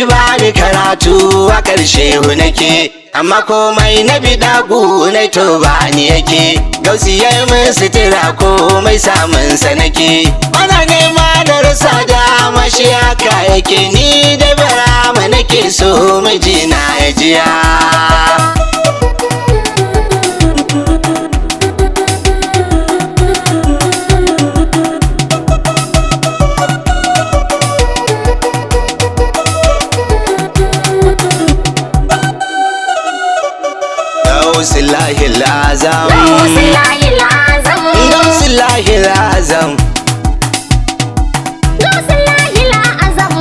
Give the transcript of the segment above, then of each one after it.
nake ba ni karatu a ƙarshe nake, amma komai na bidagu na to ba ni yake. Gausi ya yi min sutura, komai samun sa nake. Ana nema da rasa dama, shi haka yake. Ni da barama nake so mijina ya jiya. Gausillahi lazam. Gausillahi lazam. Gausillahi lazam. Gausillahi lazam.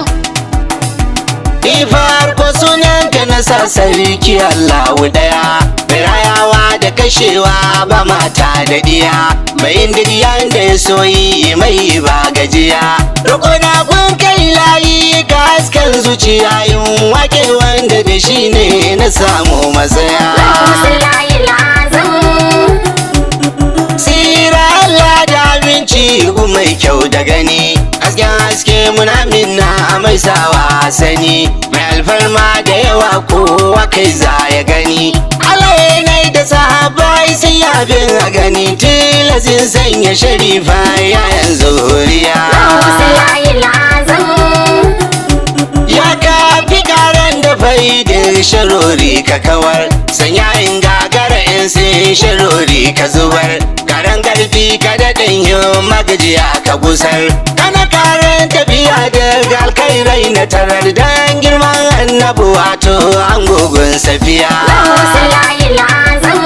Ni farko sunanka na sa, sarki Allahu daya, mai rayawa da kashewa, ba mata da diya, mai indiyan da ya soyi mai ba gajiya. Rukuna gun kai layi ka hasken zuciya, yin wake wanda da shi ne na samu matsaya. Gausillahi lazam. Tsira Allah da aminci gu mai kyau da gani, hasken haske muna minna mai sawa sani, mai alfarma da yawa, kowa kai za ya gani. Allah ya da sahabai sai abin a gani, tilasin sanya sharifa yayan zuriya. Gausillahi lazam. Ya kafi karan da faidin sharori ka kawar, sanya in gagara in sin sharori ka zubar, karan karfi ka daɗin yin magajiya ka gusar, kana karan tafiya daga alkhairai na tarar, dan girman annabu wato an gogon safiya. Gausillahi lazam.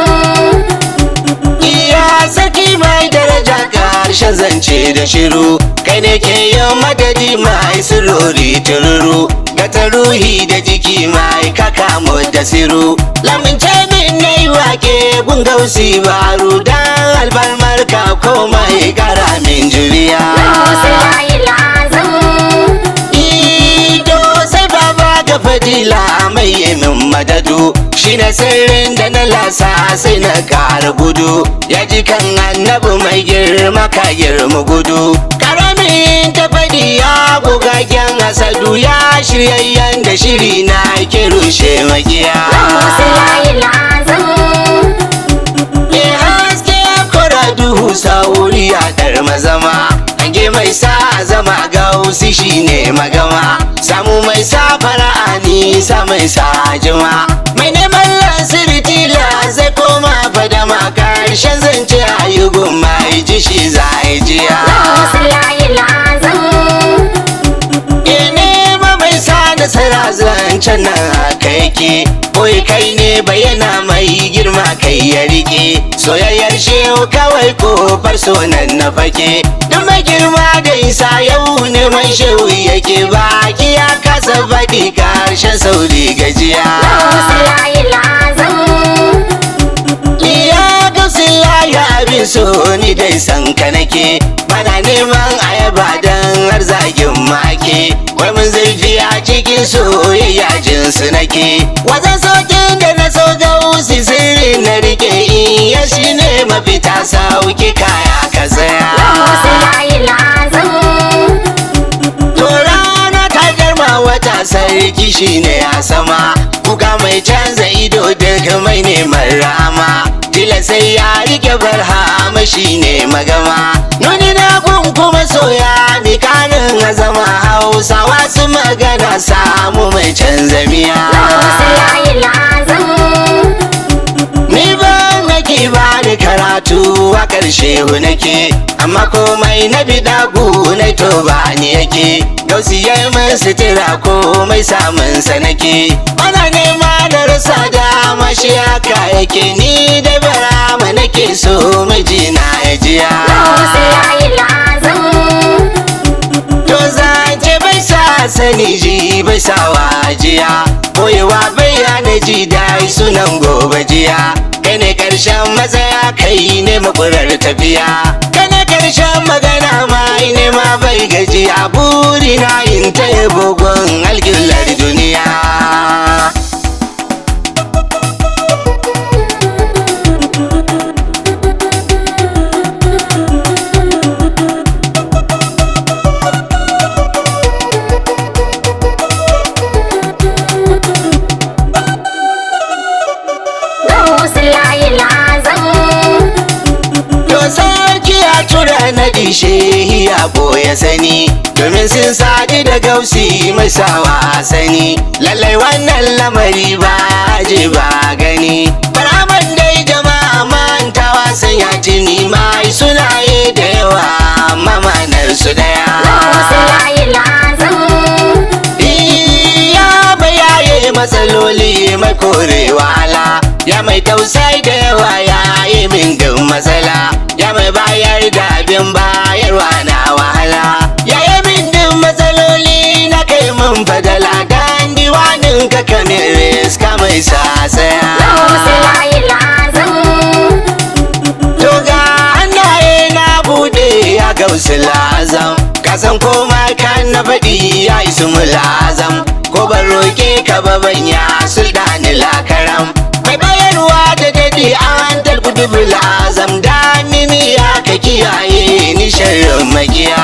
Iya sarki mai daraja, karshen zance da shiru, kai ne ke yin madadi mai sirori tururu, ga ruhi da jiki mai kaka da siru. Lamince min na yi wake gun gausi baru, dan albarmar ka komai kara min juriya. Gausillahi lazam. Ido sai baba ga fadila mai min madadu, shi na sirrin da na lasa sai na kara gudu, ya ji kan annabi mai girma ka girma gudu, karamin ta fadi ya gogagen asadu, ya shiryayyen da shiri na ke rushe makiya. Gausillahi lazam. Ke haske ya kora duhu, sauri ya dar mazama, hange mai sa zama, gausi shine magama, samu mai sa fara'a, nisa mai sa jima, mai neman lasiri tila zai koma fadama, karshen zance ayyugun mai ji shi zai jiya. Gausillahi lazam. Ke nema mai sa nasara, zancen nan haka yake, koi kai ne bayyana mai girma kai ya rike, soyayyar shehu kawai kofar sonan na fake, duk mai girma da isa yau neman shehu yake, baki ya kasa faɗi karshen sauri gajiya. Gausillahi lazam. Ya gausila ya abin so, ni dai san ka nake, bana neman ayaba dan har zagin make, wai mun zurfi a cikin soyayya jinsu nake, wajen saukin da na so gausi sirri na rike, iya shi ne mafita, sauki kaya ka tsaya. Gausillahi lazam. To rana ta girma wata, sarki shi ne a sama, kuka mai canza ido duk mai neman rama, tila sai ya rike barhama shi ne magama, nuni na gun kuma soya mi karin azama, Hausawa su magana samu mai canza miya. Gausillahi lazam. Ni ban nake ba ni karatu a ƙarshe nake, amma komai na bidagu na to ba ni yake. Gausi ya yi min sutura, komai samun sa nake. Ana nema da rasa dama, shi haka yake. Ni da barama nake so mijina ya jiya. Gausillahi lazam. To zance bai sa sani ji bai sa wajiya, boyewa bai hana ji dai sunan gobe jiya. Kai ne karshen matsaya, kai ne makurar tafiya, kai ne karshen magana, mai nema bai gajiya, buri na yin ta bugun alƙiblar duniya. sirri shehi ya boye sani, domin sun sadu da gausi mai sawa sani. Lallai wannan lamari ba ji ba gani. Baraman dai jama'a mantawa sun ya tuni mai sunaye da yawa mamanar su daya. Ya bayaye matsaloli mai kore wahala, ya mai tausai da yawa ya yi min duk matsala, ya mai bayar da abin bayarwa na wahala, ya yi min duk matsaloli na kai mun fadala, dan diwanin ka kamin riska mai sasaya. To ga hannaye na bude ya gausu lazam, ka san komai kan na faɗi ya isu mu lazam, ko ban roƙe ka ba ban ya sultani lakaram, mai bayarwa da daɗi an talkudu lazam, da mimi ya ka kiyaye ni sharrin makiya.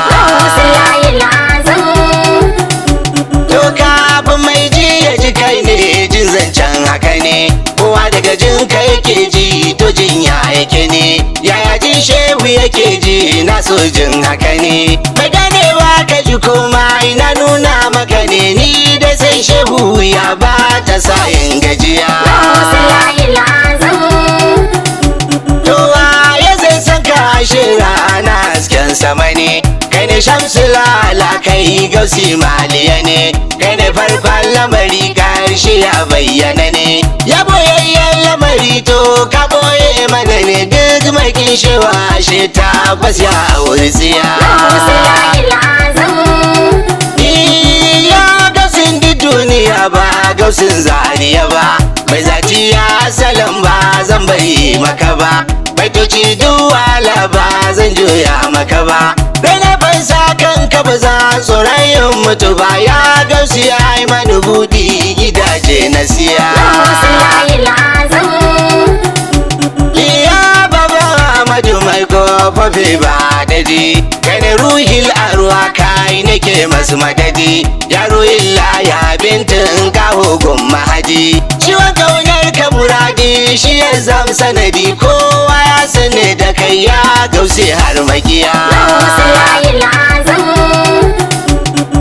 To kafin mai ji ya ji kai ne jin zancen haka ne, kowa daga jin kai yake ji to jin ya yake ne, yaya jin shehu yake ji na so jin haka ne, mai ganewa ka ji komai na nuna maka ne, ni da sai shehu ya ba ta sa in gajiya. To ya zai san ka ashe rana hasken sama ne, kai ne shamsu lala kai gausi maliya ne, kai ne farkon lamari karshe ya bayyana ne, ya boyayyen lamari to ka boye mana ne, duk mai kishewa shi tabbas ya wurtsiya. Ya gausin duk duniya ba gausin zariya ba, mai zaci ya salam ba zan bai maka ba, baitoci duwala ba zan juya maka ba, Raina fansa kanka ba za tsoron yin mutu ba, ya gausi ya yi mani buɗi gidaje na siya. Ya baba Ahmadu mai kofofi ba daji, kai ne ruhil arwa kai nake masu madadi, ya ruhil ya bintin kawo gun mahaji. Ciwon kaunar ka muradi shi ya zam sanadi, kowa ya sani da kai ya gausi har makiya.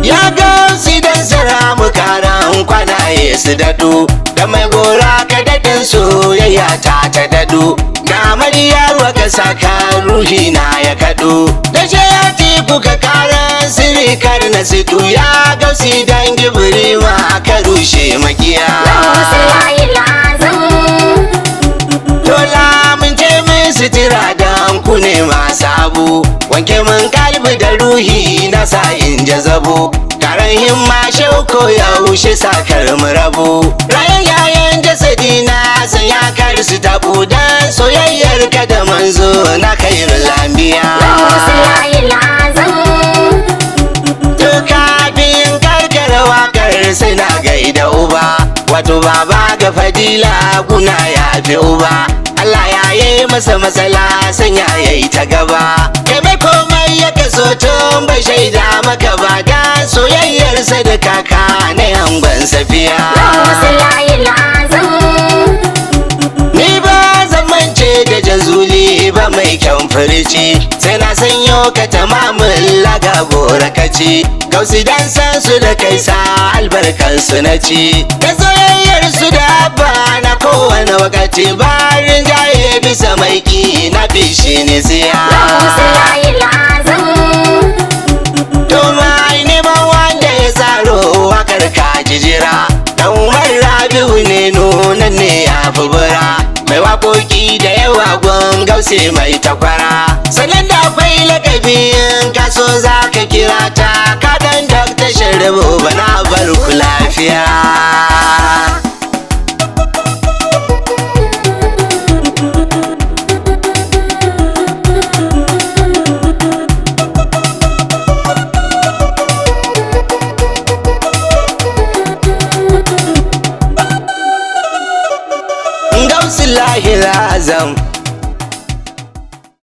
Ya gausi dan sara mu karan kwanaye su dadu, da mai gora ka dadin soyayya ta ta dadu, da amarya ka saka ruhi na ya kadu, da shayati kuka karan sirri kar na situ, ya gausi dan gibiri ma ka rushe makiya. Dola mun ce mun sitira dan ku ne masu abu, wanke mun kalbi da ruhi na sa in jazabu, taron himma shauko yaushe sakar mu rabu, rayan yayan jasadi na san ya kar su tabu, dan soyayyar ka da manzo na khairul anbiya. To kafin karkara wakar sai na gaida uba, wato baba ga fadila guna ya fi uba, Allah ya yi masa matsala sanya ya yi ta gaba, kai mai komai ya kaso tun bai shaida maka ba, da soyayyarsa da kaka na yangon safiya. Ni ba zan mance da jazuli ba mai kyan furici, sai na sanyo ka tamamin laga gora kaci, gausi dan san su da kai sa albarkan su na ci, da soyayyar su da abba na kowane wakati, barin jaye bisa maiki na fishi ne siya. To mai neman wanda ya tsaro wakar ka jijira, dan Umar Rabi'u ne nunan ne ya fi bura, mai waƙoƙi da yawa gun gause mai takwara, sannan da akwai lakabi in ka so za ka kira ta, ka dan dakta sharibu bana bar ku lafiya.